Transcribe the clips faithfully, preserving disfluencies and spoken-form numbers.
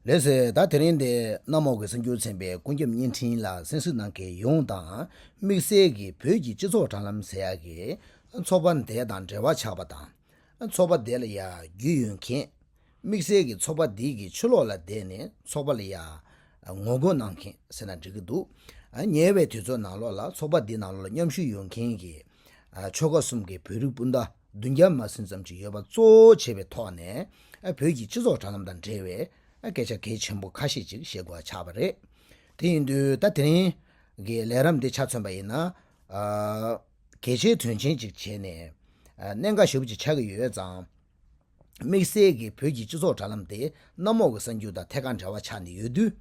ལགས་སོ། ད་དེ་རིང་འདི་གནམ་འོག་གི་གསར་འགྱུར་ཚན་པའི་ཀུན་ཁྱབ་བརྙན་འཕྲིན་ལ་གསན་གཟིགས་གནང་མཁན་ཡོངས་དང་། དམིགས་བསལ་གྱིས་བོད་ཀྱི་སྤྱི་ཚོགས་དྲ་ལམ་ཟེར་ཡག་གི་ཚོགས་པ་དེ་དང་འབྲེལ་བ་ཆགས་པ་དང་། ཚོགས་པ་དེ་ལ་ཡ་རྒྱུས་ཡོད་མཁན། དམིགས་བསལ་གྱིས་ཚོགས་པ་འདི་གི་ཕྱི་ལོགས་ལ་བསྡད་ནས་ཚོགས་པ་ལ་ཡ་ངོ་རྒོལ་གནང་མཁན་ཟེར་ན་འགྲིག་གི་འདུག་ཉེ་བའི་དུས་ཚོད་ནང་ལོགས་ལ་ཚོགས་པ་འདི་ནང་ལོགས་ལ་མཉམ་ཞུགས་ཡོད་མཁན་གྱི་ཆོལ་ཁ་གསུམ་གྱི་བོད་རིགས་སྤུན་ཟླ་བདུན་བརྒྱ་མ་ཟིན་ཙམ་ཅིག་ཡོད་པ་གཙོ་བོ་བྱས་པའི་ཐོག་ནས། བོད་ཀྱི་སྤྱི་ཚོགས་དྲ་ལམ་དང་འབྲེལ་བའི་སྐད་ཆ་གལ་ཆེན་པོ་ཁ་ཤས་ཅིག་བཤད་དགོས་པ་ཆགས་པ་རེད། དེ་ཡིན་དུས་ད་དེ་རིང་གི་ལས་རིམ་འདི་ཆ་མཚོན་པ་ཡིན་ན། གལ་ཆེའི་དོན་ཆེན་ཅིག་བྱས་ནས་གནད་འགག་ཞེ་པོ་ཅིག་ཆགས་ཀྱི་ཡོད་ཙང་། དམིགས་བསལ་གྱིས་བོད་ཀྱི་སྤྱི་ཚོགས་དྲ་ལམ་དེ་གནམ་འོག་གི་གསར་འགྱུར་དང་ཐད་ཀར་འབྲེལ་བ་ཆགས་ནས་ཡོད་དུས།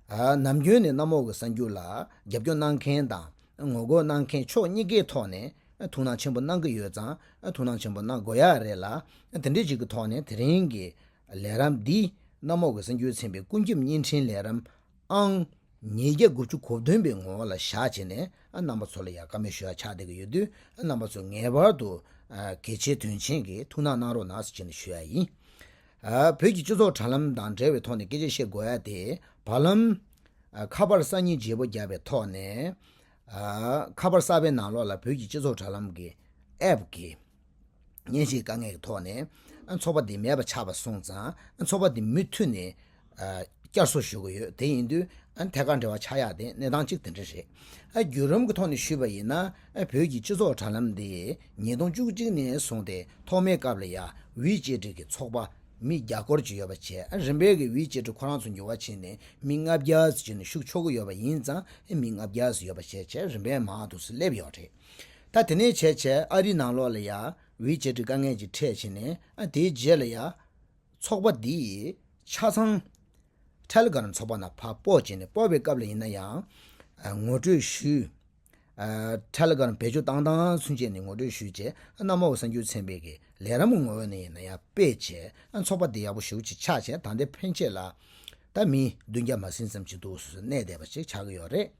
ཨ། ནམ་རྒྱུན་ནས་གནམ་འོག་གི་གསར་འགྱུར་ལ་རྒྱབ་སྐྱོར་གནང་མཁན་དང་ངོ་རྒོལ་གནང་མཁན་ཕྱོགས་གཉིས་ཀའི་ཐོག་ནས་ཐུགས་སྣང་ཆེན་པོ་གནང་གི་ཡོད་ཙང་། ཐུགས་སྣང་ཆེན་པོ་གནང་དགོས་ཡག་རེད་ལ། དེ་འདྲའི་ཅིག་གི་ཐོག་ནས་དེ་རིང་གི་ལས་རིམ་འདི་གནམ་འོག་གི་གསར་འགྱུར་ཚན་པའི་ཀུན་ཁྱབ་བརྙན་འཕྲིན་ལས་རིམ་ཨང་ཉིས་བརྒྱ་དགུ་བཅུ་གོ་བདུན་པའི་ངོ་བོ་ལ་བཞག་བྱས་ནས། ཨ། རྣམ་པ་ཚོ་ལ་ཡ་བཀའ་མོལ་ཞུ་ཡ་ཆགས་བསྡད་ཀྱི་ཡོད་དུས། ཨ། རྣམ་པ་ཚོས་ངེས་པར་དུ། ཨ། གལ་ཆེའི་དོན་ཆེན་གྱི་ཐུགས་སྣང་གནང་རོགས་གནང་ཟེར་བྱས་ནས་ཞུ་ཡ་ཡིན། ཨ། བོད་ཀྱི་སྤྱི་ཚོགས་དྲ་ལམ་དང་འབྲེལ་བའི་ཐོག་ནས་སྐད་ཆ་བཤད་དགོས་ཡ་དེ། བར་ལམ། ཨ། ཁ་པར་གསར་རྙིང་བརྗེ་པོ་བརྒྱབ་པའི་ཐོག་ནས། ཨ། ཁ་པར་གསར་པའི་ནང་ལོགས་ལ་བོད་ཀྱི་སྤྱི་ཚོགས་དྲ་ལམ་གྱི་ཨེབ་ཀྱི་མཉེན་ཆས་དཀའ་ངལ་གྱི་ཐོག་ནས། ཨ། ཚོགས་པ་འདི་མེད་པ་ཆགས་པ་སོང་ཙང་། ཨ། ཚོགས་པ་འདི་མུ་མཐུད་ནས། ཨ། བསྐྱར་གསོ་ཞུ་གི་ཡོད། དེ་ཡིན་དུས། ཨ། ཐད་ཀར་འབྲེལ་བ་ཆགས་ཡག་དེ་གནས་སྟངས་གཅིག་དེ་འདྲ་རེད། ཨ། བརྒྱུད་རིམ་གྱི་ཐོག་ནས་ཞུས་པ་ཡིན་ན། ཨ། བོད་ཀྱི་སྤྱི་ཚོགས་དྲ་ལམ་འདི་ཉིས་སྟོང་བཅུ་གཅིག་ནས་བཟུང་སྟེ་ཐོག་མའི་སྐབས་ལ་ཡ་ཝི་ཅེ་ཀྲི་གི་ཚོགས་པ་མི་བརྒྱ་སྐོར་ཅིག་ཡོད་པ་བྱས། ཨ། རིམ་པས་ཀྱི་ཝི་ཅེ་ཀྲི་ཁོ་རང་ཚོ་འགྱུར་བ་ཕྱིན་ནས་མི་ལྔ་བརྒྱ་ཙམ་ཅིག་ནས་ཤུགས་ཆོག་གི་ཡོད་པ་ཡིན་ཙང་། ཨ། མི་ལྔ་བརྒྱ་ཙམ་ཡོད་པ་བྱས་བྱས། རིམ་པས་མར་འདུག་སེ་སླེབས་ཡོད་རེད། ད་དེ་ནས་བྱས་བྱས་ཨ་རིའི་ནང་ལོགས་ལ་ཡ་ཝི་ཅེ་ཀྲི་དཀའ་ངལ་ཅིག་འཕྲད་བྱས་ནས། ཨ། དེའི་རྗེས་ལ་ཡ་ཚོགས་པ་འདིས་ཆ་ཚང་ཊེ་ལི་གྷི་རམ་ཚོགས་པ་ནང་ཕར་སྤོ་བྱས་ནས། སྤོ་བའི་སྐབས་ལ་ཡིན་ན་ཡང་། ཨ། ངོ་སྤྲོད་ཞུས། ཨ། ཊེ་ལི་གྷི་རམ་བེད་སྤྱོད་བཏང་སྟངས་ཚུན་ཆད་ནས་ངོ་སྤྲོད་ཞུས་བྱས། གནམ་འོག་གསར་འགྱུར་ཚན་པའི་གི་ལས་རིམ་གྱི་ངོ་བོ་ནས་ཡིན་ན་ཡང་སྤེལ་བྱས། ཨ། ཚོགས་པ་འདི་ཡག་པོ་ཞེ་པོ་ཅིག་ཆགས་བྱས། ད་ལྟའི་ཕན་ཆད་ལ་ད་མི་བདུན་བརྒྱ་མ་ཟིན་ཙམ་ཅིག་འདུག་སེ་གནས་བསྡད་པ་ཅིག་ཆགས་ཀྱི་ཡོད་རེད།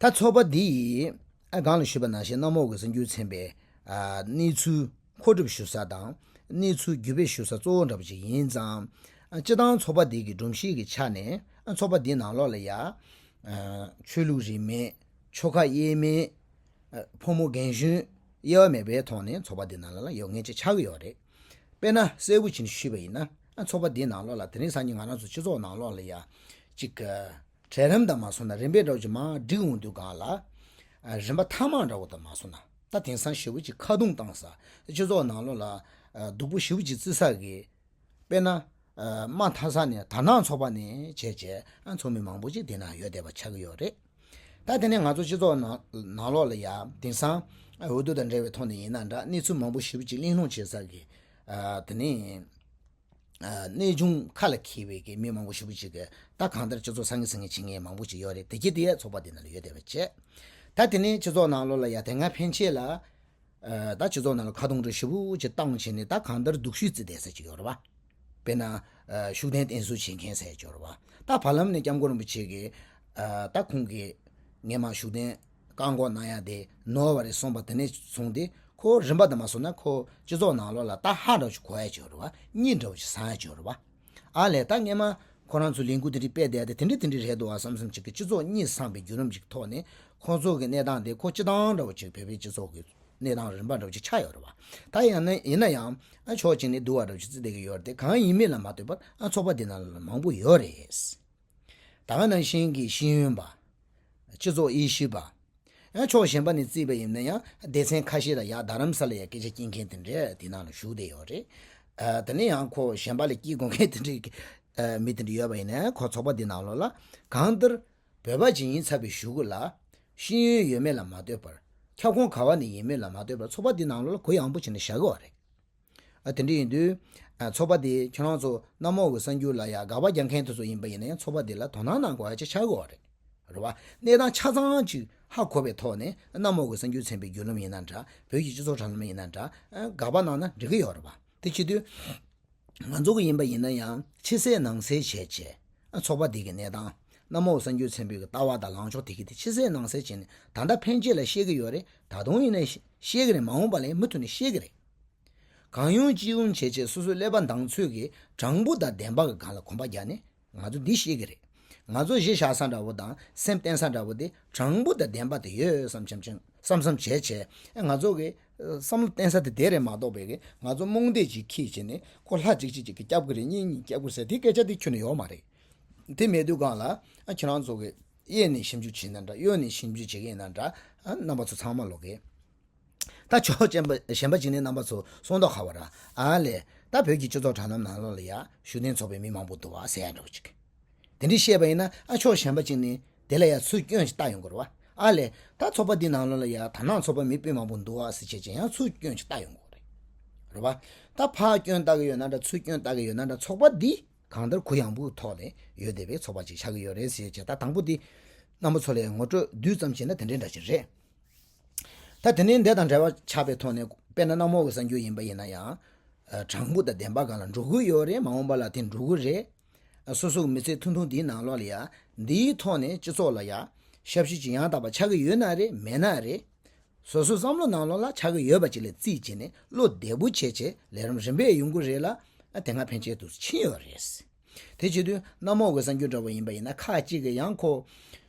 ད་ཚོགས་པ་འདི་ཡིས། ཨ། གོང་ལ་ཞུས་པ་ནང་བཞིན་གནམ་འོག་གི་གསར་འགྱུར་ཚན་པའི། ཨ། གནས་ཚུལ་མཁོ་སྒྲུབ་ཞུ་ས་དང་། གནས་ཚུལ་བརྒྱུད་སྤེལ་ཞུ་ས་གཙོ་བོ་འདྲ་པོ་ཅིག་ཡིན་ཙང་། ཨ། སྤྱིར་བཏང་ཚོགས་པ་འདི་གི་སྒྲོམ་གཞི་གི་ཆ་ནས། ཨ། ཚོགས་པ་འདི་ནང་ལོགས་ལ་ཡ། ཨ། ཆོས་ལུགས་རིས་མེད། ཆོལ་ཁ་དབྱེ་མེད། ཨ། ཕོ་མོ་རྒན་གཞོན་དབྱེ་བ་མེད་པའི་ཐོག་ནས་ཚོགས་པ་འདི་ནང་ལ་ཡོད་མཁན་ཅིག་ཆགས་ཀྱི་ཡོད་རེད། དཔེར་ན་གསལ་པོ་བྱས་ནས་ཞུས་པ་ཡིན་ན། ཨ། ཚོགས་པ་འདིའི་ནང་ལོགས་ལ་དེ་རིང་སང་ཉིན་ང་རང་ཚོ་སྤྱི་ཚོགས་ནང་ལོགས་ལ་ཡ་ཅིག་གྲལ་རིམ་དང་མ་སོང་ན། རིམ་པས་འདྲ་པོ་ཅིག་མར་འགྲིག་འོང་དུས་སྒང་ལ། ཨ། རིམ་པ་མཐའ་མ་འདྲ་པོ་དང་མ་སོང་ན། ད་དེང་སང་ཞེ་པོ་ཅིག་ཁ་རྡུང་བཏང་ས། སྤྱི་ཚོགས་ནང་ལོགས་ལ། ཨ། སྡུག་པོ་ཞེ་པོ་ཅིག་བརྩི་ས་གི། དཔེར་ན། ཨ། དམའ་མཐའ་ས་ནས་དར་ནག་ཚོགས་པ་ནས་བྱས་བྱས། ཨ། ཚོགས་མི་མང་པོ་ཅིག་དེ་ན་ཡོད་བསྡད་པ་ཆགས་ཀྱི་ཡོད་རེད། ད་དེ་ནས་ང་ཚོ་སྤྱི་ཚོགས་ནང་ནང་ལོགས་ལ་ཡ་དེང་སང་། ཨ། འོས་བསྡུ་དང་འབྲེལ་བའི་ཐོག་ནས་ཡིན་ན་འདྲ། གནས་ཚུལ་མང་པོ་ཞེ་པོ་ཅིག་གླེང་སློང་བྱེད་ས་གི། ཨ། དེ་ནས། ཨ། གནས་ཆུང་ཁ་ལ་འཁེལ་བའི་གི་མི་མང་པོ་ཞེ་པོ་ཅིག་གིས། ད་གང་ལྟར་སྤྱི་ཚོགས་ཟང་ངེ་ཟིང་ངེ་བྱེད་མཁན་མང་པོ་ཅིག་ཡོད་རེད། དེ་གྱིས་དེ་ཚོགས་པ་དེ་ནང་ལ་ཡོད་བསྡད་པ་བྱས། ད་དེ་ནས་སྤྱི་ཚོགས་ནང་ལོགས་ལ་ཡ་དེ་སྔ་ཕན་ཆད་ལ། ཨ། ད་སྤྱི་ཚོགས་ནང་ལ་ཁ་རྡུང་འདྲ་ཞེ་པོ་ཅིག་བཏང་བྱས་ནས། ད་གང་ལྟར་སྡུག་ཤོས་བརྩི་བསྡད་ས་ཅིག་ཡོད་རེད་པ། དཔེར་ན། ཨ། ཤུགས་ལྡན་བསྟེན་གསོལ་བྱེད་མཁན་ཟེར་ཡ་ཅིག་ཡོད་རེད་པ། ད་བར་ལམ་ནས་སྐྱབས་མགོན་རིན་པོ་ཆེ་གིས། ཨ། ད་ཁོང་གིས་སྔས་མ་ཤུགས་ལྡན་བཀག་འགོག་གནང་ཡ་དེ་ནོར་བ་རེད་གསུངས་པ་དེ་ནས་བཟུང་སྟེ། ཁོ་རིམ་པ་དང་མ་སོང་ན་ཁོ་སྤྱི་ཚོགས་ནང་ལོགས་ལ་ད་ཧ་འདྲ་པོ་ཅིག་གོ་ཡ་ཅིག་ཡོད་རེད་པ། གཉིད་འདྲ་པོ་ཅིག་སངས་ཡ་ཅིག་ཡོད་རེད་པ། ཨ་ལས། ད་སྔས་མ་ཁོ་རང་ཚོ་ལས་འགུལ་དེ་འདྲ་སྤེལ་བསྡད་ཡ་དེ་དེ་འདྲ་དེ་འདྲ་རེད་འདུག་པ་བསམ་བསམ་ཅིག་གི་སྤྱི་ཚོགས་གཉིད་སངས་པའི་བརྒྱུད་རིམ་ཅིག་ཐོག་ནས། ཁོང་ཚོ་གི་གནས་སྟངས་དེ་ཁོ་སྤྱིར་བཏང་འདྲ་པོ་ཅིག་བོད་པའི་སྤྱི་ཚོགས་ཀྱི་གནས་སྟངས་རིམ་པ་འདྲ་པོ་ཅིག་ཆགས་ཡོད་རེད་པ། ད་ཡང་ན་ཡིན་ན་ཡང་། ཨ། ཕྱོགས་གཅིག་ནས་སྡུག་པ་འདྲ་པོ་ཅིག་བརྩི་བསྡད་ཀྱི་ཡོད་རེད་དེ། གང་ཡིན་མིན་ལ་མ་ལྟོས་པར། ཨ། ཚོགས་པ་འདི་ནང་ལ་མང་པོ་ཡོད་རེད། ད་ག་ནང་བཞིན་གྱི་ཤེས་ཡོན་པ། སྤྱི་ཚོགས་དབྱེ་ཞིབ་པ། ཡང་ཕྱོགས་གཞན་པ་ནས་བརྩིས་པ་ཡིན་ན་ཡང་སྡེ་ཚན་ཁ་ཤས་ལ་ཡ་རྡ་རམ་ས་ལ་ཡ་སྐད་ཆ་སྐྱེལ་མཁན་དེ་འདྲས་དེ་ནང་ལ་ཞུགས་བསྡད་ཡོད་རེད། ཨ། དེ་ནས་ཡང་ཁོ་གཞན་པ་ལ་སྐྱེལ་དགོས་མཁན་དེ་འདྲས་ཀྱི། ཨ། མི་དེ་འདྲས་ཡོད་པ་ཡིན་ན། ཁོ་ཚོགས་པ་འདི་ནང་ལོགས་ལ་གང་ལྟར་བོད་པ་ཅིག་ཡིན་ཚར་བའི་གཞུག་གུ་ལ། ཤེས་ཡོན་ཡོད་མེད་ལ་མ་ལྟོས་པར། ཁྱབ་ཁོངས་ག་བ་ནས་ཡིན་མིན་ལ་མ་ལྟོས་པར། ཚོགས་པ་འདི་ནང་ལོགས་ལ་གུ་ཡངས་པོ་བྱས་ནས་བཞག་གི་ཡོད་རེད། ཨ། དེ་འདྲ་ཡིན་དུས། ཨ། ཚོགས་པ་དེ་ཁྱེད་རང་ཚོ་གནམ་འོག་གི་གསར་འགྱུར་ལ་ཡ་དགག་པ་རྒྱག་མཁན་དེ་ཚོ་ཡིན་པ་ཡིན་ན་ཡང་། ཚོགས་པ་དེ་ལ་དོ་སྣང་གནང་དགོས་ཡ་ཅིག་ཆགས་ཀྱི་ཡོད་རེད། རེད་བ། གནས་སྟངས་ཆ་ཚང་ཅིག་ཧ་གོ་བའི་ཐོག་ནས། གནམ་འོག་གི་གསར་འགྱུར་ཚན་པའི་བརྒྱུད་ལམ་ཡིན་ན་འདྲ། བོད་ཀྱི་སྤྱི་ཚོགས་དྲ་ལམ་ཡིན་ན་འདྲ། ཨ། དགག་པ་གནང་ན་འགྲིག་གི་ཡོད་རེད་བ། དེ་བྱེད་དུས། ང་ཚོ་གི་ཡིན་པ་ཡིན་ན་ཡང་། ཕྱི་གསལ་ནང་གསལ་བྱས་བྱས། ཨ། ཚོགས་པ་འདི་གི་གནས་སྟངས། གནམ་འོག་གསར་འགྱུར་ཚན་པའི་གི་ལྟ་བ་དང་ལངས་ཕྱོགས་དེ་གི་དེ་ཕྱི་གསལ་ནང་གསལ་བྱས་ནས་ད་ལྟ་ཕན་ཆད་ལ་བཤད་གི་ཡོད་རེད། ད་དུང་ཡིན་ན་བཤད་གི་རེད། མ་འོངས་པ་ལ་ཡང་མུ་མཐུད་ནས་བཤད་གི་རེད། གང་ཡོང་ཅི་ཡོང་བྱས་བྱས་སོ་སོའི་ཀླད་པ་མདངས་ཚོད་ཀྱིས་དྲང་པོ་དང་བདེན་པ་གི་སྒང་ལ་གོམ་པ་རྒྱག་ནས་ང་ཚོ་འདི་ཤེས་ཀྱི་རེད། ང་ཚོ་གཞི་བཞག་ས་འདྲ་བོ་དང་སེམས་བརྟན་ས་འདྲ་བོ་དེ་དྲང་པོ་དང་བདེན་པ་དེ་ཡོད་བསམ་བསམ་བྱས་བྱས་ང་ཚོ་གི་བསམ་བློ་བརྟན་ས་དེ་དེ་རེད་མ་གཏོགས་པའི་གི་ང་ཚོ་རྨོངས་དད་ཅིག་ཁྱེར་བྱས་ནས་ཁོ་ལྷ་གཅིག་གཅིག་གཅིག་གི་སྐྱབས་ཀྱི་རེད། གཉིས་གཉིས་སྐྱབས་ཀྱི་རེད་ཟེར་དེ་སྐད་ཆ་དེ་ཁྱོན་ནས་ཡོད་མ་རེད། དེ་མེད་དུས་སྒང་ལ་ཨ་ཁྱེད་རང་ཚོ་གི་གཡས་ནས་ཞིབ་འཇུག་བྱེད་ན་འདྲ། གཡོན་ནས་ཞིབ་འཇུག་བྱེད་ཀྱི་ཡིན་ན་འདྲ། ཨ་རྣམ་པ་ཚོ་ཚང་མ་ལོག་གི། ད་ཕྱོགས་གཞན་པ་གཞན་པ་ཅིག་ནས་རྣམ་པ་ཚོ་གསུང་ཐོག་ཁ་བ་ར། ཨ་ལས། ད་བོད་ཀྱི་སྤྱི་ཚོགས་དྲ་ལམ་ནང་ལོགས་ལ་ཡ་བཞུགས་གདན་ཚོགས་པའི་མི་མང་པོ་འདུག་བ་ཟེར་ཡ་འདྲ་བོ་ཅིག་དེ་འདྲ་བཤད་པ་ཡིན་ན་ཨ་ཕྱོགས་གཞན་པ་ཅིག་ནས་དེ་ལ་ཡ་ཚུར་སྐྱོན་ཞིག་བལྟ་ཡོང་གི་རེད་བ། ཨ་ལས། ད་ཚོགས་པ་འདི་ནང་ལོགས་ལ་ཡ་དར་ནག་ཚོགས་པ་མི་དཔེ་མང་པོ་འདུག་བ་ཟེར་བྱས་ཅིག་ཡང་ཚུར་སྐྱོན་ཞིག་བལྟ་ཡོང་གི་རེད། རེད་བ། ད་ཕར་སྐྱོན་བལྟ་གི་ཡོད་ན་འདྲ། ཚུར་སྐྱོན་བལྟ་གི་ཡོད་ན་འདྲ། ཚོགས་པ་འདི་གང་ལྟར་གུ་ཡངས་པོའི་ཐོག་ནས་ཡོད་བསྡད་པའི་ཚོགས་པ་ཅིག་ཆགས་ཀྱི་ཡོད་རེད་ཟེར་བྱས། ད་དང་པོ་འདི་རྣམ་པ་ཚོ་ལ་ངོ་སྤྲོད་བསྡུས་ཙམ་བྱས་ན་དེ་འདྲའི་འདྲ་ཅིག་རེད། ད་དེ་ནས་འདི་དང་འབྲེལ་བ་ཆགས་པའི་ཐོག་ནས་དཔེར་ན་གནམ་འོག་གི་གསར་འགྱུར་ཡིན་པ་ཡིན་ན་ཡང་། ཨ་དྲང་པོ་དང་བདེན་པ་སྒང་ལ་འགྲོ་གི་ཡོད་རེད། མ་འོངས་པ་ལ་དེ་འགྲོ་གི་རེད། ཨ་སོ་སོ་གི་མི་ཚེ་ཐུང་ཐུང་འདིའི་ནང་ལོགས་ལ་ཡ། འདིའི་ཐོག་ནས་སྤྱི་ཚོགས་ལ་ཡ། ཞབས་ཕྱི་ཅིག་ཡང་དག་པ་ཆགས་ཀྱི་ཡོད་ན་རེད་མེད་ན་རེད། སོ་སོའི་བསམ་བློ་ནང་ལོགས་ལ་ཆགས་ཀྱི་ཡོད་པ་ཅིག་ལ་རྩིས་བྱས་ནས་བློ་བདེ་པོ་བྱས་བྱས་ལས་རིམ་རིམ་པས་ཡོང་གི་རེད་ལ། ཨ་དེ་སྔ་ཕན་ཆད་དུ་ཕྱིན་ཡོད་རེད། དེ་བྱེད་དུས་གནམ་འོག་གི་གསར་འགྱུར་འདྲ་བོ་ཡིན་པ་ཡིན་ན་ཁ་ཅིག་གིས་ཡང་ཁོ།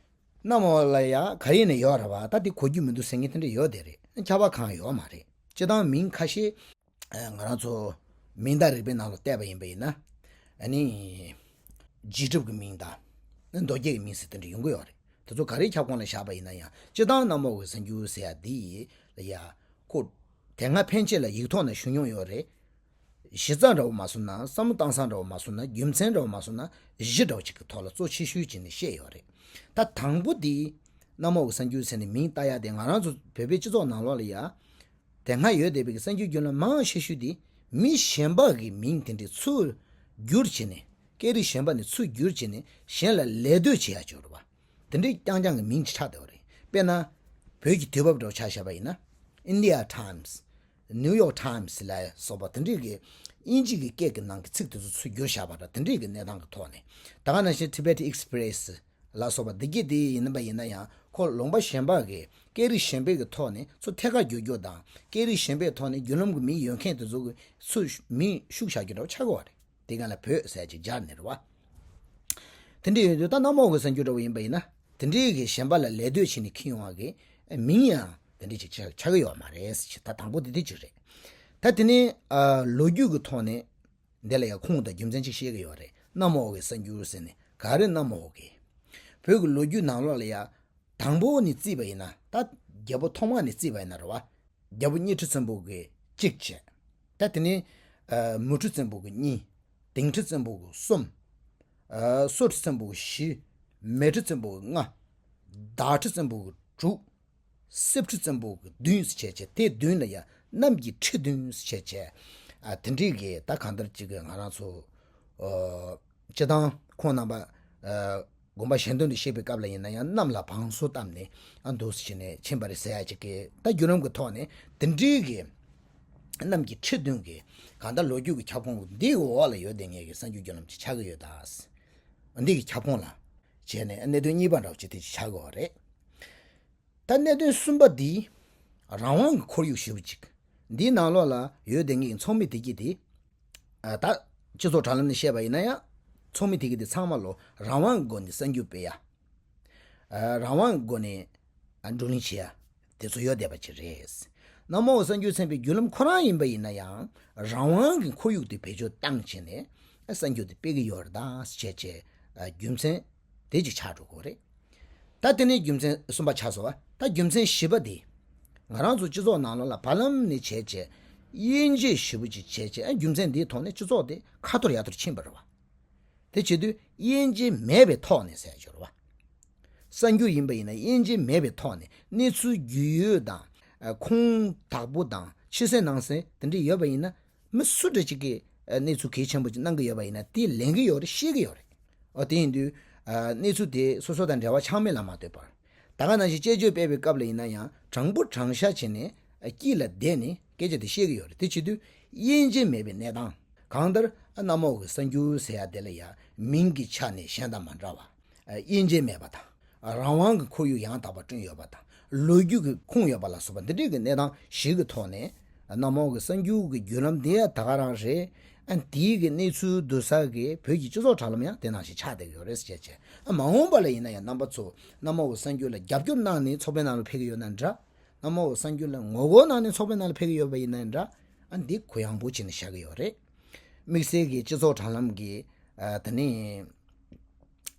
གནམ་འོག་ལ་ཡ་ག་ཡིན་ནས་ཡོད་རེད་བ། ད་དེ་གོ་རྒྱུ་མི་འདུག་ཟེར་མཁན་དེ་འདྲ་ཡོད་དེ་རེད། ཁྱབ་པ་གང་ཡོད་མ་རེད། སྤྱི་བཏང་མིང་ཁ་ཤས། ང་རང་ཚོ་མིང་བརྡ་རིག་པའི་ནང་ལ་བལྟས་པ་ཡིན་པ་ཡིན་ན། ཨ་ནི། རྗེས་གྲུབ་ཀྱི་མིང་དང་། མདོ་སྐྱེས་ཀྱི་མིང་ཟེར་དེ་འདྲ་ཡོང་གི་ཡོད་རེད། དེ་ཚོ་ག་རེའི་ཁྱབ་ཁོངས་ལ་བཞག་པ་ཡིན་ན་ཡང་སྤྱི་བཏང་གནམ་འོག་གི་གསར་འགྱུར་ཟེར་ཡ་འདི་ལ་ཡ། ཁོ། དེ་སྔ་ཕན་ཆད་ལ་ཡིག་ཐོག་ན་ཞུ་མྱོང་ཡོད་རེད། གཞི་རྩ་འདྲ་བོ་མ་སོང་ན། བསམ་བློ་བཏང་ས་འདྲ་བོ་མ་སོང་ན། རྒྱུ་མཚན་འདྲ་བོ་མ་སོང་ན། གཞི་འདྲ་བོ་ཅིག་གི་ཐོག་ལ་གཙོ་ཆེ་ཤོས་བྱས་ནས་བཤད་ཡོད་རེད། ད་དང་པོ་དེ་གནམ་འོག་གི་གསར་འགྱུར་ཟེར་ནས་མིང་བཏགས་ཡ་དེ་ང་རང་ཚོ་བོད་པའི་སྤྱི་ཚོགས་ནང་ལོགས་ལ་ཡ། དེ་སྔ་ཡོད་བསྡད་པའི་གསར་འགྱུར་བརྒྱུད་ལམ་མང་ཤོས་ཤོས་དེ་མི་གཞན་པ་གི་མིང་དེ་འདྲའི་ཚུར་བསྒྱུར་བྱས་ནས། སྐད་རིགས་གཞན་པ་ནས་ཚུར་བསྒྱུར་བྱས་ནས་གཞན་ལ་ལད་ཟློས་བྱེད་ཡ་ཅིག་ཡོད་རེད་བ། དེ་འདྲའི་རྐྱང་རྐྱང་གི་མིང་ཅིག་ཆགས་བསྡད་པ་རེད། དཔེར་ན། བོད་ཀྱི་དུས་བབ་འདྲ་བོ་ཆ་བཞག་པ་ཡིན་ན། India Times། New York Times ལ་སོགས་པ་དེ་འདྲའི་གི་དབྱིན་ཇི་གི་སྐད་ཀྱི་ནང་གི་ཚིག་དེ་ཚོ་ཚུར་བསྒྱུར་བཞག་པ་འདྲ། དེ་འདྲའི་གི་གནས་སྟངས་ཀྱི་ཐོག་ནས། ད་ག་ནང་བཞིན་Tibet Express ལ་སོགས་པ་འདི་གི་དེ་ཡིན་པ་ཡིན་ན་ཡང་ཁོ་ལུང་པ་གཞན་པ་གི་སྐད་རིགས་གཞན་པའི་གི་ཐོག་ནས་ཚུར་ཐད་ཀར་བསྒྱུར་རྒྱུ་དང་། སྐད་རིགས་གཞན་པའི་ཐོག་ནས་བརྒྱུད་ལམ་གྱི་མི་ཡོད་མཁན་དེ་ཚོ་གི་ཚུར་མིང་ཤུགས་བཞག་རྒྱུ་འདྲ་བོ་ཆགས་ཀྱི་ཡོད་རེད། དེ་ག་ལ་བོད་ཟེར་ཅིག་སྦྱར་ནས་རེད་བ། དེ་འདྲ་ཡོད་དུས་ད་གནམ་འོག་གི་གསར་འགྱུར་འདྲ་བོ་ཡིན་པ་ཡིན་ན། དེ་འདྲའི་གི་གཞན་པ་ལ་ལད་ཟློས་བྱས་ནས་འཁྱེར་ཡོང་བ་གི་མིང་ཡང་དེ་འདྲ་ཅིག་ཆགས་ཆགས་ཀྱི་ཡོད་མ་རེད་ཟེར། ད་དང་པོ་དེ་དེ་ཅིག་རེད། ད་དེ་ནས་ཨ་ལོ་རྒྱུས་ཀྱི་ཐོག་ནས་འདི་ལ་ཡང་ཁུངས་དང་རྒྱུ་མཚན་ཅིག་བཤད་ཀྱི་ཡོད་རེད། གནམ་འོག་གི་གསར་འགྱུར་ཟེར་ནས། ག་རེ་གནམ་འོག་གི། བོད་ཀྱི་ལོ་རྒྱུས་ནང་ལོགས་ལ་ཡང་དང་པོ་ནས་བརྩིས་པ་ཡིན་ན། ད་རྒྱལ་པོ་ཐོག་མ་ནས་བརྩིས་པ་ཡིན་ན་རེད་བ། རྒྱལ་པོ་སྙིང་ཁྲི་བཙན་པོ་གི་གཅིག་བྱས། ད་དེ་ནས་ཨ་མུ་ཁྲི་བཙན་པོ་གི་གཉིས། དིང་ཁྲི་བཙན་པོ་གི་གསུམ། ཨ་སོ་ཁྲི་བཙན་པོ་གི་བཞི། མེ་ཁྲི་བཙན་པོ་གི་ལྔ། དྭ་ཁྲི་བཙན་པོ་གི་དྲུག། སྲིབ་ཁྲི་བཙན་པོ་གི་བདུན་ཟེར་བྱས་བྱས། དེ་བདུན་ལ་ཡང་གནམ་གྱི་ཁྲི་བདུན་ཟེར་བྱས་བྱས། ཨ་དེ་འདྲའི་གི་ད་གང་ལྟར་ཅིག་གི་ང་རང་ཚོ་ཨ་སྤྱི་བཏང་ཁོང་རྣམ་པ་ཨ་དགོན་པ་གཞན་དོན་དུ་གཤེགས་པའི་སྐབས་ལ་ཡིན་ན་ཡང་གནམ་ལ་བང་སོ་བཏབ་ནས་ཨ་འདུག་སེ་བྱས་ནས་ཕྱིན་པ་རེད་ཟེར་ཡ་ཅིག་གི། ད་བརྒྱུད་ལམ་གྱི་ཐོག་ནས་དེ་འདྲའི་གི་གནམ་གྱི་ཁྲི་བདུན་གི་གང་ལྟར་ལོ་རྒྱུས་ཀྱི་ཁྱབ་ཁོངས་འདིའི་འོག་ལ་ཡོད་བསྡད་མཁན་གྱི་གསར་འགྱུར་བརྒྱུད་ལམ་ཅིག་ཆགས་ཀྱི་ཡོད་ད། འདི་གི་ཁྱབ་ཁོངས་ལ་བྱས་ནས་གནད་དོན་གཉིས་པ་འདྲ་བོ་ཅིག་དེ་ཅིག་ཆགས་ཀྱི་ཡོད་རེད། ད་གནད་དོན་གསུམ་པ་འདི། རང་དབང་གི་ཁོར་ཡུག་ཞེ་པོ་ཅིག་འདིའི་ནང་ལོགས་ལ་ཡོད་བསྡད་མཁན་གྱི་ཚོགས་མི་དེ་གྱད་དེ། ཨ་ད་སྤྱི་ཚོགས་དྲ་ལམ་ནས་བཤད་པ་ཡིན་ན་ཡང་། ཚོགས་མི་དེ་གྱད་དེ་ཚང་མ་ལོ་རང་དབང་གི་སྒོ་ནས་གསར་འགྱུར་སྤེལ་ཡ། ཨ་རང་དབང་གི་སྒོ་ནས་ཨ་བགྲོ་གླེང་བྱེད་ཡ་དེ་ཚོ་ཡོད་བསྡད་པ་ཅིག་རེད། གནམ་འོག་གསར་འགྱུར་ཚན་པའི་བརྒྱུད་ལམ་ཁོ་རང་ཡིན་པ་ཡིན་ན་ཡང་། རང་དབང་གི་ཁོར་ཡུག་དེ་བེད་སྤྱོད་བཏང་བྱས་ནས་ཨ་གསར་འགྱུར་དེ་སྤེལ་གྱི་ཡོད་རེད་ད་ཟེར་བྱས་བྱས། ཨ་རྒྱུ་མཚན་དེ་ཅིག་ཆགས་འགྲོ་གི་རེད། ད་དེ་ནས་རྒྱུ་མཚན་གསུམ་པ་ཆགས་སོང་བ། ད་རྒྱུ་མཚན་བཞི་པ་དེ། ང་རང་ཚོ་སྤྱི་ཚོགས་ནང་ལོགས་ལ་བར་ལམ་ནས་བྱས་བྱས་དབྱེ་འབྱེད་ཞེ་པོ་ཅིག་བྱས་བྱས། ཨ་རྒྱུ་མཚན་འདིའི་ཐོག་ནས་སྤྱི་ཚོགས་དེ་ཁ་འཐོར་ཡར་འཐོར་ཕྱིན་པ་རེད་བ། དེ་བྱེད་དུས་དབྱེ་འབྱེད་མེད་པའི་ཐོག་ནས་ཟེར་ཡ་ཅིག་ཡོད་རེད་བ། གསར་འགྱུར་ཡིན་པ་ཡིན་ན་དབྱེ་འབྱེད་མེད་པའི་ཐོག་ནས་གནས་ཚུལ་རྒྱུས་ཡོད་དང་། ཨ་ཁུངས་དག་པོ་དང་ཕྱི་གསལ་ནང་གསལ་དེ་འདྲ་ཡོད་པ་ཡིན་ན། མི་སུ་འདྲ་ཅིག་གིས་ཨ་གནས་ཚུལ་གལ་ཆེན་པོ་ཅིག་གནང་གི་ཡོད་པ་ཡིན་ན་དེ་ལེན་གི་ཡོད་རེད། ཤེས་ཀྱི་ཡོད་རེད། འོ་དེ་ཡིན་དུས་ཨ་གནས་ཚུལ་དེ་སོ་སོ་དང་འབྲེལ་བ་ཆགས་མེད་ལ་མ་ལྟོས་པར། ད་ག་ནང་བཞིན་དཔྱད་བརྗོད་སྤེལ་བའི་སྐབས་ལ་ཡིན་ན་ཡང་དྲང་པོ་དྲང་བཞག་བྱས་ནས་ཨ་དཀྱིལ་ལ་བསྡད་ནས་སྐད་ཆ་དེ་བཤད་ཀྱི་ཡོད་རེད། དེ་བྱེད་དུས་དབྱེ་འབྱེད་མེད་པའི་གནས་སྟངས། གང་ལྟར་ཨ་གནམ་འོག་གི་གསར་འགྱུར་ཟེར་ཡ་དེ་ལ་ཡ་མིང་གི་ཆ་ནས་གཞན་དང་མ་འདྲ་བ། ཨ་དབྱེ་འབྱེད་མེད་པ་དང་། རང་དབང་གི་ཁོར་ཡུག་ཡང་དག་པ་བསྐྲུན་ཡོད་པ་དང་། ལོ་རྒྱུས་ཀྱི་ཁུངས་ཡོད་པ་ལ་སོགས་པ་འདི་འདྲའི་གི་གནས་སྟངས་བཞི་གི་ཐོག་ནས་ གནམ་འོག་གི་གསར་འགྱུར་གྱི་བརྒྱུད་ལམ་དེ་ཡང་ད་ག་རང་རེད། ཨ་དེའི་གི་གནས་ཚུལ་བསྡུ་ས་གི་བོད་ཀྱི་སྤྱི་ཚོགས་དྲ་ལམ་ཡང་དེ་ནང་བཞིན་ཆགས་བསྡད་ཀྱི་ཡོད་རེད་ཟེར་བྱས། ཨ་མ་འོངས་པ་ལ་ཡིན་ན་ཡང་རྣམ་པ་ཚོ་གནམ་འོག་གི་གསར་འགྱུར་ལ་རྒྱབ་སྐྱོར་གནང་ནས་ཚོགས་པའི་ནང་ལ་ཕེབས་ཀྱི་ཡོད་ན་འདྲ། གནམ་འོག་གི་གསར་འགྱུར་ལ་ངོ་རྒོལ་གནང་ནས་ཚོགས་པའི་ནང་ལ་ཕེབས་ཀྱི་ཡོད་པ་ཡིན་ན་འདྲ། ཨ་འདི་གུ་ཡངས་པོ་བྱས་ནས་བཞག་གི་ཡོད་རེད། དམིགས་བསལ་གྱི་སྤྱི་ཚོགས་དྲ་ལམ་གི་ཨ་དེ་ནས་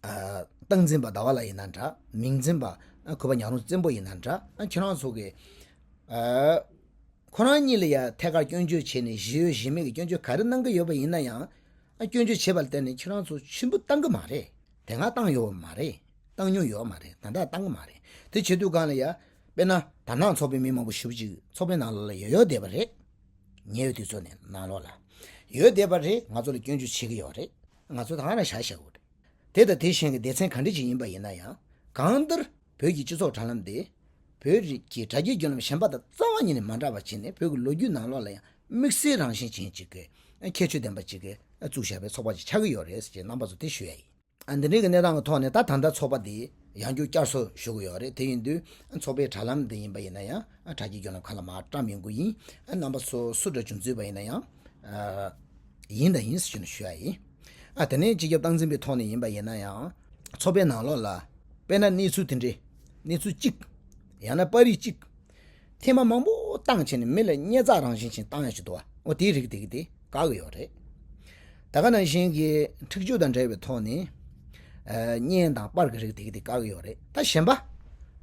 ཨ་སྟངས་འཛིན་པ་ཟླ་བ་ལགས་ཡིན་ན་འདྲ། མིང་འཛིན་པ་ཨ་གུས་པ་ཉག་རོང་བཙན་པོ་ཡིན་ན་འདྲ། ཨ་ཁྱེད་རང་ཚོ་གི་ཨ་ཁོ་རང་གཉིས་ལ་ཡ་ཐད་ཀར་སྐྱོན་བརྗོད་བྱས་ནས་ཞི་ཡོད་ཞི་མེད་ཀྱི་སྐྱོན་བརྗོད་ག་རེ་གནང་གི་ཡོད་པ་ཡིན་ན་ཡང་། ཨ་སྐྱོན་བརྗོད་བྱས་པ་ལ་བརྟེན་ནས་ཁྱེད་རང་ཚོ་ཆེན་པོ་བཏང་གི་མ་རེད། དེ་སྔ་བཏང་ཡོད་མ་རེད། བཏང་མྱོང་ཡོད་མ་རེད། ད་ལྟ་བཏང་གི་མ་རེད། དེ་བྱེད་དུས་སྒང་ལ་ཡ། དཔེར་ན་དར་ནག་ཚོགས་པའི་མི་མང་པོ་ཞེ་པོ་ཅིག་ཚོགས་པའི་ནང་ལོགས་ལ་ཡོད་ཡོད་བསྡད་པ་རེད། ཉེ་བའི་དུས་ཚོད་ནས་ནང་ལོགས་ལ་ཡོད་བསྡད་པ་རེད། ང་ཚོ་ལ་སྐྱོན་བརྗོད་བྱེད་ཀྱི་ཡོད་རེད། ང་ཚོ་ད་ག་རང་བཞག་བཞག་གི་རེད། དེ་དང་དེ་གཞན་གྱི་སྡེ་ཚན་ག་འདྲ་ཅིག་ཡིན་པ་ཡིན་ན་ཡང་། གང་ལྟར་བོད་ཀྱི་སྤྱི་ཚོགས་དྲ་ལམ་དེ་བོད་རིགས་ཀྱི་དྲ་རྒྱའི་བརྒྱུད་ལམ་གཞན་པ་དང་རྩ་བ་ཉིད་ནས་མ་འདྲ་བ་བྱས་ནས། བོད་ཀྱི་ལོ་རྒྱུས་ནང་ལོགས་ལ་ཡང་དམིགས་བསལ་རང་བཞིན་ཅན་ཅིག་གི་ཁྱད་ཆོས་ལྡན་པ་ཅིག་གིས་བཙུགས་བཞག་པའི་ཚོགས་པ་ཅིག་ཆགས་ཀྱི་ཡོད་རེད་ཟེར་བྱས་རྣམ་པ་ཚོ་དེ་ཞུ་ཡ་ཡིན། ཨ་འདི་འདྲའི་གི་གནས་སྟངས་ཀྱི་ཐོག་ནས་ད་ད་ལྟ་ཚོགས་པ་འདི་ཡང་བསྐྱར་བསྐྱར་གསོ་ཞུ་གི་ཡོད་རེད། དེ་ཡིན་དུས་ཚོགས་པའི་དྲ་ལམ་འདི་ཡིན་པ་ཡིན་ན་ཡང་། ཨ་དྲ་རྒྱའི་བརྒྱུད་ལམ་ཁག་ལ་མར་བཀྲམ་ཡོང་གི་ཡིན། ཨ་རྣམ་པ་ཚོ་སུ་འདྲ་བྱུང་ཚུལ་པ་ཡིན་ན་ཡང་། ཨ་ཡིན་དང་ཡིན་ཟེར་ཞུ་ན་ཞུ་ཡ་ཡིན། ཨ་དེ་ནས་སྤྱི་ཁྱབ་སྟངས་འཛིན་པའི་ཐོག་ནས་ཡིན་པ་ཡིན་ན་ཡང་། ཚོགས་པའི་ནང་ལོགས་ལ་དཔེར་ན་གནས་ཚུལ་དེ་འདྲའི་གནས་ཚུལ་གཅིག་ཡང་ན་པར་རིས་གཅིག་ཐེངས་མ་མང་པོ་བཏང་བྱས་ནས་མི་ལ་བརྙས་བཅགས་རང་བཞིན་ཅན་བཏང་ཡ་ཅིག་འདུག་བ། འོ་དེའི་རིགས་དེ་གི་དེ་བཀག་གི་ཡོད་རེད། ད་ག་ནང་བཞིན་གྱི་འཁྲིག་སྤྱོད་དང་འབྲེལ་བའི་ཐོག་ནས་ཨ་བརྙན་དང་པར་གྱི་རིགས་དེ་གི་དེ་བཀག་གི་ཡོད་རེད། ད་གཞན་པ་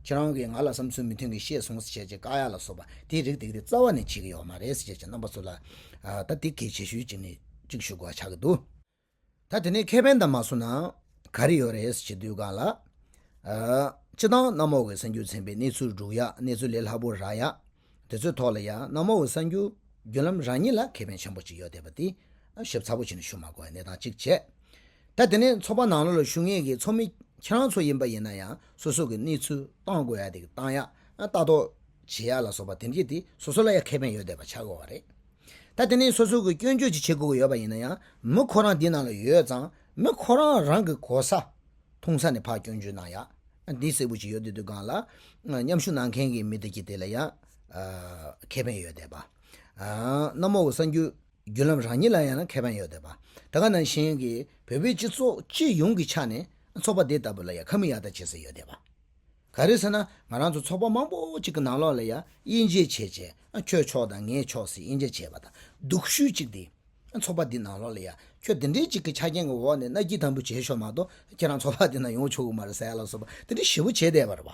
ཁྱེད་རང་གིས་ང་ལ་བསམ་ཚུལ་མི་མཐུན་གྱི་བཤད་སོང་ཟེར་བྱས་བཅས་བཀག་ཡ་ལ་སོགས་པ་དེའི་རིགས་དེ་གི་དེ་རྩ་བ་ནས་བྱེད་ཀྱི་ཡོད་མ་རེད་ཟེར་བྱས་བཅས་རྣམ་པ་ཚོ་ལ་ཨ་ད་དེ་གལ་ཆེ་ཤོས་ཅིག་ནས་གཅིག་ཞུ་དགོས་ཆགས་ཀྱི་འདུག་ད་དེ་ནས་ཁེ་ཕན་དང་མ་སོང་ན་ག་རེ་ཡོད་རེད་ཟེར་དུས་སྒང་ལ། ཨ་སྤྱི་བཏང་གནམ་འོག་གི་གསར་འགྱུར་ཚན་པའི་གནས་ཚུལ་སྒྲུག་ཡ། གནས་ཚུལ་ལས་སླ་པོ་རག་ཡ། དེ་ཚོའི་ཐོག་ལ་ཡང་གནམ་འོག་གི་གསར་འགྱུར་བརྒྱུད་ལམ་རང་ཉིད་ལ་ཁེ་ཕན་ཆེན་པོ་ཅིག་ཡོད་བསྡད་པ་དེ་ཞིབ་ཚགས་པོ་བྱས་ནས་ཞུ་མ་དགོས་པའི་གནས་སྟངས་གཅིག་བྱས། ད་དེ་ནས་ཚོགས་པ་ནང་ལོགས་ལ་ཞུགས་མཁན་གྱི་ཚོགས་མི་ཁྱེད་རང་ཚོ་ཡིན་པ་ཡིན་ན་ཡང་། སོ་སོ་གི་གནས་ཚུལ་གཏོང་དགོས་ཡ་དེ་གི་གཏོང་ཡ། ལྟ་རྟོག་བྱེད་ཡ་ལ་སོགས་པ་དེ་འདྲས་དེ་སོ་སོ་ལ་ཡང་ཁེ་ཕན་ཡོད་བསྡད་པ་ཆགས་དགོས་པ་རེད། ད་དེ་ནས་སོ་སོ་གི་སྐྱོན་བརྗོད་ཅིག་བྱེད་དགོས་ཀྱི་ཡོད་པ་ཡིན་ན་ཡང་། མི་ཁོ་རང་འདི་ནང་ལ་ཡོད་ཙང་། མི་ཁོ་རང་རང་གི་གོ་ས་མཐོང་ས་ནས་ཕར་སྐྱོན་བརྗོད་གནང་ཡ། འདི་གསལ་པོ་ཅིག་ཡོད་བསྡད་དུས་སྒང་ལ། མཉམ་ཞུགས་གནང་མཁན་གྱི་མི་དེ་གྱིས་དེ་ལ་ཡང་ཨ་ཁེ་ཕན་ཡོད་བསྡད་པ། ཨ་གནམ་འོག་གི་གསར་འགྱུར་བརྒྱུད་ལམ་རང་ཉིད་ལ་ཡང་ན་ཁེ་ཕན་ཡོད་བསྡད་པ། ད་ག་ནང་བཞིན་གྱི་བོད་པའི་སྤྱི་ཚོགས་སྤྱི་ཡོངས་ཀྱི་ཆ་ནས་ཚོགས་པ་འདི་ལྟ་བུ་ལ་ཡང་ཁ་མིག་ཡར་ལྟ་བྱེད་ས་ཡོད་བསྡད་པ། ག་རེ་ཟེར་ན། ང་རང་ཚོ་ཚོགས་པ་མང་པོ་ཅིག་གི་ནང་ལོགས་ལ་ཡ་དབྱེ་འབྱེད་བྱས་བྱས། ཨ་ཁྱོད་ཕྱོགས་དང་ངས་ཕྱོགས་ཟེར་དབྱེ་འབྱེད་བྱས་པ་དང་། སྡུག་ཤོས་ཅིག་དེ་ཨ་ཚོགས་པ་འདི་ནང་ལོགས་ལ་ཡ་ཁྱོད་འདི་འདྲའི་ཅིག་གི་ཆ་རྐྱེན་གྱི་འོག་ནས་མནའ་སྐྱེལ་དམ་པོ་བྱས་ཤོག་མ་གཏོགས་ཁྱེད་རང་ཚོགས་པ་འདི་ནང་ཡོང་ཆོག་གི་མ་རེད་ཟེར་ཡ་ལ་སོགས་པ་འདི་འདྲའི་ཞེ་པོ་བྱས་བསྡད་པ་རེད་པ།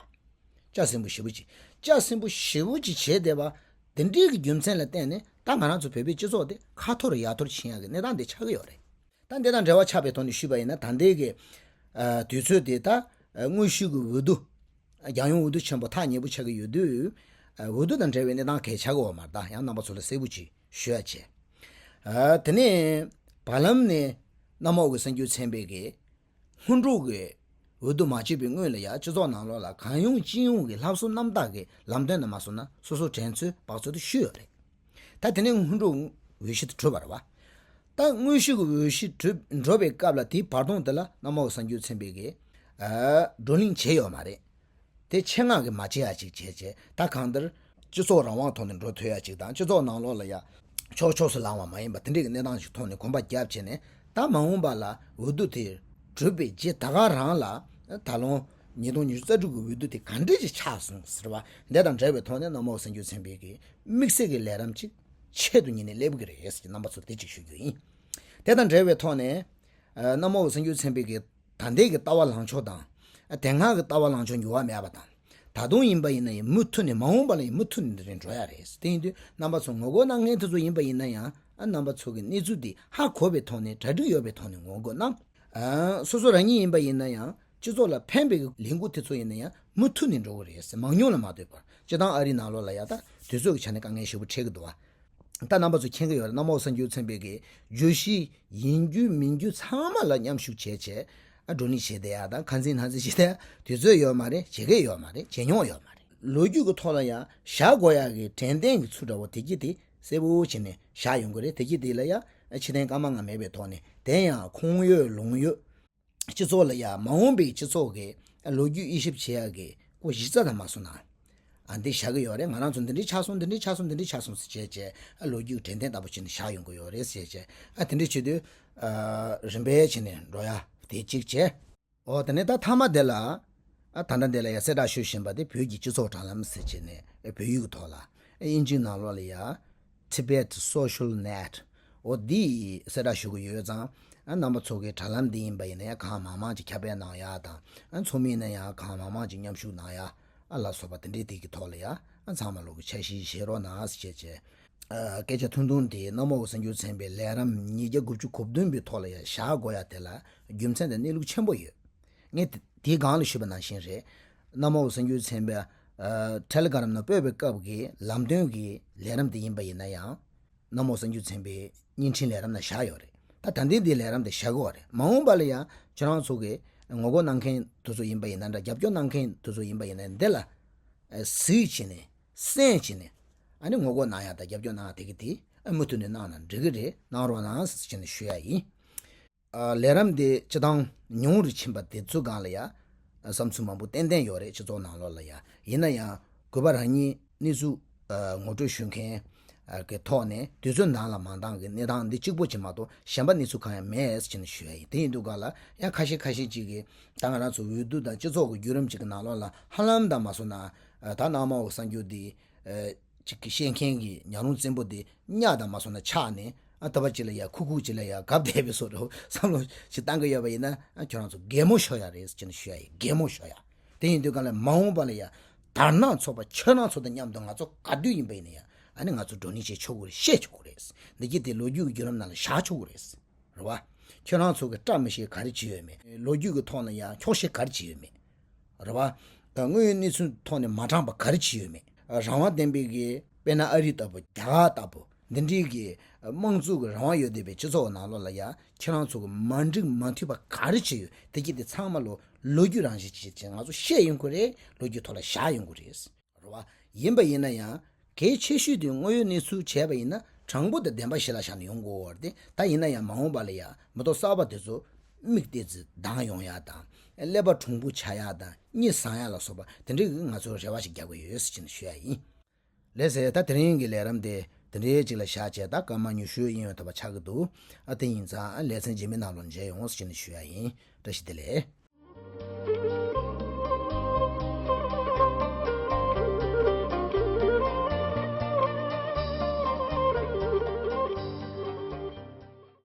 ལྕགས་ཟིན་པོ་ཞེ་པོ་ཅིག་ལྕགས་ཟིན་པོ་ཞེ་པོ་ཅིག་བྱས་བསྡད་པ། འདི་འདྲའི་གི་རྒྱུ་མཚན་ལ་བརྟེན་ནས་ད་ང་རང་ཚོ་བོད་པའི་སྤྱི་ཚོགས་དེ་ཁ་འཐོར་ཡ་འཐོར་ཕྱིན་ཡ་གི་གནས་སྟངས་དེ་ཆགས་ཀྱི་ཡོད་རེད། ད་འདི་དང་འབྲེལ་བ་ཆགས་པའི་ཐོག་ནས་ཞུས་པ་ཡིན་ན། ད་ལྟའི་གི་ཨ་དུས་ཚོད་དེ་ད་ཨ་དངོས་ཤུགས་ཀྱི་འོས་བསྡུ། རྒྱལ་ཡོངས་འོས་བསྡུ་ཆེན་པོ་ཐག་ཉེ་པོ་ཆགས་ཀྱི་ཡོད་དུས། ཨ་འོས་བསྡུ་དང་འབྲེལ་བའི་གནས་སྟངས་གལ་ཆགས་ཀྱི་ཡོད་མ་རེད། ད་ཡང་རྣམ་པ་ཚོ་ལ་གསལ་པོ་ཅིག་ཞུ་ཡ་བྱས། ཨ་དེ་ནས་བར་ལམ་ནས་གནམ་འོག་གི་གསར་འགྱུར་ཚན་པས་ཀྱི་སྔོན་འགྲོ་གི་འོས་བསྡུ་མ་བྱས་པའི་སྔོན་ལ་ཡང་སྤྱི་ཚོགས་ནང་ལོགས་ལ་གང་ཡོང་ཅི་ཡོང་གི་ལྷག་བསམ་རྣམ་དག་གི་ལམ་སྟོན་དང་མ་སོང་ན་སོ་སོ་དྲན་ཚོད་བག་ཚོད་དེ་ཞུས་ཡོད་རེད། ད་དེ་ནས་སྔོན་འགྲོ་འོས་གཞི་དེ་གྲུབ་པ་རེད་བ། ད་དངོས་གཞི་གི་འོས་གཞི་གྲུབ་འགྲོ་བའི་སྐབས་ལ་དེའི་བར་སྟོང་དེ་ལ་གནམ་འོག་གསར་འགྱུར་ཚན་པས་ཀྱི་ཨ་བགྲོ་གླེང་བྱས་ཡོད་མ་རེད། དེ་ཆེད་མངགས་ཀྱིས་མ་བྱེད་ཡ་ཅིག་བྱས་བྱས། ད་གང་ལྟར་སྤྱི་ཚོགས་རང་དབང་ཐོག་ནས་འགྲོ་ཐུབ་ཡ་ཅིག་དང་། སྤྱི་ཚོགས་ནང་ལོགས་ལ་ཡ་ཕྱོགས་ཕྱོགས་སུ་ལངས་པ་མ་ཡིན་པ་དེ་འདྲའི་གི་གནས་སྟངས་ཤིག་ཐོག་ནས་གོམ་པ་བརྒྱབ་བྱས་ནས། ད་མ་འོངས་པ་ལ་འོས་བསྡུ་དེ་གྲུབ་པའི་རྗེས་ད་ག་རང་ལ་ད་ལོ་ཉིས་སྟོང་ཉི་ཤུ་རྩ་དྲུག་གི་འོས་བསྡུ་དེ་ག་འདྲས་ཅིག་ཆགས་སོང་ཟེར་བ་འདི་དང་འབྲེལ་བའི་ཐོག་ནས་གནམ་འོག་གསར་འགྱུར་ཚན་པས་ཀྱི་དམིགས་བསལ་གྱི་ལས་རིམ་ཅིག་ཆེད་དུ་གཉེར་ནས་སླེབས་ཀྱི་རེད་ཟེར་གྱི་རྣམ་པ་ཚོར་དེ་ཅིག་ཞུ་རྒྱུ་ཡིན། དེ་དང་འབྲེལ་བའི་ཐོག་ནས་ཨ་གནམ་འོག་གསར་འགྱུར་ཚན་པས་ཀྱི་ད་ལྟའི་གི་ལྟ་བ་ལངས་ཕྱོགས་དང་། ཨ་དེ་སྔ་གི་ལྟ་བ་ལངས་ཕྱོགས་འགྱུར་བ་མེད་པ་དང་། ད་དུང་ཡིན་པ་ཡིན་ན་ཡང་མུ་མཐུད་ནས། མ་འོངས་པ་ལ་ཡང་མུ་མཐུད་ནས་འདི་རིང་འགྲོ་ཡ་རེད། དེ་ཡིན་དུས་རྣམ་པ་ཚོ་ངོ་རྒོལ་གནང་མཁན་དེ་ཚོ་ཡིན་པ་ཡིན་ན་ཡང་། ཨ་རྣམ་པ་ཚོ་གི་གནས་ཚུལ་འདི་ཧ་གོ་བའི་ཐོག་ནས། གྲ་སྒྲིག་ཡོད་པའི་ཐོག་ནས་ངོ་རྒོལ་གནང་། ཨ་སོ་སོ་རང་ཉིད་ཡིན་པ་ཡིན་ན་ཡང་སྤྱི་ཚོགས་ལ་ཕན་པའི་ལས་འགུལ་དེ་ཚོ་ཡིན་ན་ཡང་མུ་མཐུད་ནས་འགྲོ་གི་རེད་ཟེར། མང་ཉུང་ལ་མ་ལྟོས་པར། སྤྱིར་བཏང་ཨ་རིའི་ནང་ལོགས་ལ་ཡ་ད་དུས་ཚོད་ཀྱི་ཆ་ནས་དཀའ་ངལ་ཞེ་པོ་འཕྲད་ཀྱི་འདུག་བ། ད་རྣམ་པ་ཚོ་མཁྱེན་གྱི་ཡོད་རེད། གནམ་འོག་གསར་འགྱུར་ཚན་པས་ཀྱི་བརྗོད་གཞི་ཡིན་རྒྱུ་མིན་རྒྱུ་ཚང་མ་ལ་མཉམ་ཞུགས་བྱས་བྱས། ཨ་བགྲོ་གླེང་བྱས་བསྡད་ཡ་དང་། ཁ་འཛིན་སྣ་འཛིན་བྱས་བསྡད་ཡ་དུས་ཚོད་ཡོད་མ་རེད། བྱེད་མཁན་ཡོད་མ་རེད། བྱེད་མྱོང་ཡོད་མ་རེད། ལོ་རྒྱུས་ཀྱི་ཐོག་ལ་ཡང་བཞག་དགོས་ཡ་གི་དྲན་རྟེན་གྱི་ཚུལ་འདྲ་བོ་དེ་གྱིས་དེ་གསལ་པོ་བྱས་ནས་བཞག་ཡོང་གི་རེད། དེ་གྱིས་དེ་ལ་ཡ་ཕྱི་ཐེངས་སྐར་མ་ལྔ་མེད་པའི་ཐོག་ནས། དེ་ཡང་ཁུངས་ཡོད་ལུང་ཡོད། སྤྱི་ཚོགས་ལ་ཡ་མ་འོངས་པའི་སྤྱི་ཚོགས་ཀྱི་ལོ་རྒྱུས་དབྱེ་ཞིབ་བྱེད་ཡ་གི་སྒོ་གཞི་རྩ་དང་མ་སོང་ན། ཨ་འདི་བཞག་གི་ཡོད་རེད། ང་རང་ཚོ་འདི་འདྲས་ཆགས་སོང་འདི་འདྲས་ཆགས་སོང་འདི་འདྲས་ཆགས་སོང་ཟེར་བྱས་བྱས་ཨ་ལོ་རྒྱུས་དྲན་རྟེན་ལྟ་བུ་བྱས་ནས་བཞག་ཡོང་གི་ཡོད་རེད་ཟེར་བྱས། ཨ་དེ་འདྲས་བྱེད་དུས་ཨ་རིམ་པས་བྱས་ནས་འགྲོ་ཡ་དེ་གཅིག་བྱས། ཨོ་དེ་ནས་ད་མཐའ་མ་དེ་ལ་ཨ་ད་ལྟ་འདི་ལ་ཡ་གསལ་བསྒྲགས་ཞུ་བཞིན་པ་དེ་བོད་ཀྱི་སྤྱི་ཚོགས་དྲ་ལམ་ཟེར་བྱས་ནས་བོད་ཡིག་གི་ཐོག་ལ་དབྱིན་ཇིའི་ནང་ལོགས་ལ་ཡ་Tibet Social Net། འོ་འདི་གསལ་བསྒྲགས་ཞུ་གི་ཡོད་ཙང་། ཨ་རྣམ་པ་ཚོ་གི་དྲ་ལམ་འདི་ཡིན་པ་ཡིན་ན་ཡང་གང་མང་མང་ཅིག་ཁྱབ་སྤེལ་གནང་ཡ་དང་། ཨ་ཚོགས་མི་ཡིན་ན་ཡང་གང་མང་མང་ཅིག་མཉམ་ཞུགས་གནང་ཡ། ཨ་ལ་སོགས་པ་དེ་འདྲའི་དེ་གི་ཐོག་ལ་ཡ། ཨ་ཚང་མ་ལོག་གི་འཆར་གཞི་བཞེས་རོགས་གནང་ཟེར་བྱས། ཨ་སྐད་ཆ་ཐུང་ཐུང་དེ་གནམ་འོག་གི་གསར་འགྱུར་ཚན་པའི་ལས་རིམ་ཉིས་བརྒྱ་དགུ་བཅུ་གོ་བདུན་པའི་ཐོག་ལ་ཡ་བཞག་དགོས་ཡ་དེ་ལ་རྒྱུ་མཚན་དང་གནས་ལུགས་ཆེན་པོ་ཡོད། ངས་དེ་དེའི་སྒང་ལ་ཞུས་པ་ནང་བཞིན་རེད། གནམ་འོག་གསར་འགྱུར་ཚན་པའི་ཨ་ཊེ་ལི་གྷ་རམ་ནང་སྤོས་པའི་སྐབས་ཀྱི་ལམ་སྟོན་གྱི་ལས་རིམ་དེ་ཡིན་པ་ཡིན་ན་ཡང་། གནམ་འོག་གསར་འགྱུར་ཚན་པའི་བརྙན་འཕྲིན་ལས་རིམ་ནང་བཞག་ཡོད་རེད། ད་ད་ལྟའི་འདིའི་ལས་རིམ་དེ་བཞག་གི་ཡོད་རེད། མ་འོངས་པ་ལ་ཡང་ཁྱོད་རང་ཚོ་གི་ངོ་རྒོལ་གནང་མཁན་དེ་ཚོ་ཡིན་པ་ཡིན་ན་འདྲ། རྒྱབ་སྐྱོར་གནང་མཁན་དེ་ཚོ་ཡིན་པ་ཡིན་ན་འདི་ལ་གཟིགས་བྱས་ནས་གསན་བྱས་ནས་ཨ་ནི་ངོ་རྒོལ་གནང་ཡ་དང་རྒྱབ་སྐྱོར་གནང་ཡ་དེ་གི་དེ་ཨ་མུ་མཐུད་ནས་གནང་ན་འགྲིག་གི་རེད། གནང་རོགས་གནང་ཟེར་བྱས་ནས་ཞུ་ཡ་ཡིན། ཨ་ལས་རིམ་དེ་སྤྱི་བཏང་ཉུང་རུ་ཕྱིན་པ་དེ་ཚོའི་སྒང་ལ་ཡ། བསམ་ཚུལ་མང་པོ་ཏན་ཏན་ཡོད་རེད། སྤྱི་ཚོགས་ནང་ལོགས་ལ་ཡ། ཡིན་ན་ཡང་གུས་པ་རང་ཉིད་གནས་ཚུལ་ཨ་ངོ་སྤྲོད་ཞུ་མཁན་ཨ་གི་ཐོག་ནས་དུས་ཚོད་ནང་ལ་མ་འདང་གི་གནས་སྟངས་འདི་གཅིག་པོ་ཅིག་མ་གཏོགས་གཞན་པ་གནས་ཚུལ་གང་ཡང་མེད་ཟེར་ནས་ཞུ་ཡ་ཡིན། དེ་ཡིན་དུས་སྒང་ལ་ཡང་ཁ་ཤས་ཁ་ཤས་ཅིག་གིས་ད་ང་རང་ཚོ་འོས་བསྡུ་དང་སྤྱི་ཚོགས་ཀྱི་བརྒྱུད་རིམ་ཅིག་གི་ནང་ལོགས་ལ་ཧ་ལམ་དང་མ་སོང་ན་ཨ་ད་གནམ་འོག་གསར་འགྱུར་འདི་ཨ་ཅིག་གི་བཤད་མཁན་གྱི་ཉ་རོང་བཙན་པོ་དེ་གཉའ་དང་མ་སོང་ན་ཆག་ནས་ཨ་ལྟ་བ་ཅིག་ལ་ཡ་ཁུག་ཁུག་ཅིག་ལ་ཡ་གབ་བསྡད་པའི་བཟོ་འདྲ་བསམ་བློ་ཞིག་བཏང་གི་ཡོད་པ་ཡིན་ན། ཨ་ཁྱོད་རང་ཚོ་གད་མོ་ཤོར་ཡ་རེད་ཟེར་ནས་ཞུ་ཡ་ཡིན། གད་མོ་ཤོར་ཡ། དེ་ཡིན་དུས་གང་ལ་མ་འོངས་པ་ལ་ཡ་དར་ནག་ཚོགས་པ་ཁྱོད་རང་ཚོ་དང་མཉམ་དུ་ང་ཚོ་ག་དུས་ཡིན་པ་ཡིན་ན་ཡ་ཨ་ནི་ང་ཚོ་བགྲོ་གླེང་བྱེད་ཆོག་གི་རེད། བཤད་ཆོག་གི་རེད། འདི་གྱིས་དེ་ལོ་རྒྱུས་ཀྱི་བརྒྱུད་རིམ་ནང་ལ་བཞག་ཆོག་གི་རེད། རེད་བ། ཁྱོད་རང་ཚོ་གི་བཀྲ་མི་ཤིས་ག་རེ་བྱས་ཡོད་མེད། ལོ་རྒྱུས་ཀྱི་ཐོག་ནས་ཡང་འཁྱོག་བཤད་ག་རེ་བྱས་ཡོད་མེད། རེད་བ། དངོས་ཡོད་གནས་ཚུལ་ཐོག་ནས་མ་དྲངས་པ་ག་རེ་བྱས་ཡོད་མེད། རང་དབང་ལྡན་པའི་གི་དཔེར་ན་ཨ་རི་ལྟ་བུ་རྒྱ་གར་ལྟ་བུ་འདི་འདྲའི་གི་དམངས་གཙོ་གི་རང་དབང་ཡོད་བསྡད་པའི་སྤྱི་ཚོགས་ནང་ལོགས་ལ་ཡང་ཁྱེད་རང་ཚོ་གི་མ་འགྲིག་མ་མཐུན་པ་ག་རེ་བྱས་ཡོད། དེ་གྱིས་དེ་ཚང་མ་ལོ་ལོ་རྒྱུས་རང་བཞིན་ཅིག་ཅིག་ང་ཚོ་བཤད་ཡོང་གི་རེད། ལོ་རྒྱུས་ཐོག་ལ་བཞག་ཡོང་གི་རེད། རེད་བ། ཡིན་པ་ཡིན་ན་ཡང་གལ་ཆེ་ཤོས་དེ་དངོས་ཡོད་གནས་ཚུལ་བྱས་པ་ཡིན་ན་དྲང་པོ་དང་བདེན་པ་གཞི་ལ་བཞག་ནས་ཡོང་དགོས་པ་རེད་དེ། ད་ཡིན་ན་ཡང་མ་འོངས་པ་ལ་ཡང་མི་ཐོག་གསར་པ་དེ་ཚོ་མིག་ལྟེ་ཙི་གདངས་ཡོང་ཡ་དང་། ཀླད་པ་གྲུང་པོ་ཆགས་ཡ་དང་གཉིད་སང་ཡ་ལ་སོགས་པ་དེ་འདྲའི་གི་ང་ཚོ་རེ་བ་ཞིག་རྒྱག་གི་ཡོད་ཟེར་ནས་ཞུ་ཡ་ཡིན། ལགས་སེ། ད་དེ་རིང་གི་ལས་རིམ་དེ་དེ་འདྲའི་ཅིག་ལ་བཞག་བྱས། ད་སྐར་མ་ཉི་ཤུ་ཡིན་ཡོང་ཐུབ་པ་ཆགས་ཀྱི་འདུག་ཨ་དེ་ཡིན་ཙང་ཨ་ལེ་ཚན་རྗེས་མའི་ནང་ལ་མཇལ་ཡོང་ཟེར་ནས་ཞུ་ཡ་ཡིན། བཀྲ་ཤིས་བདེ་ལེགས།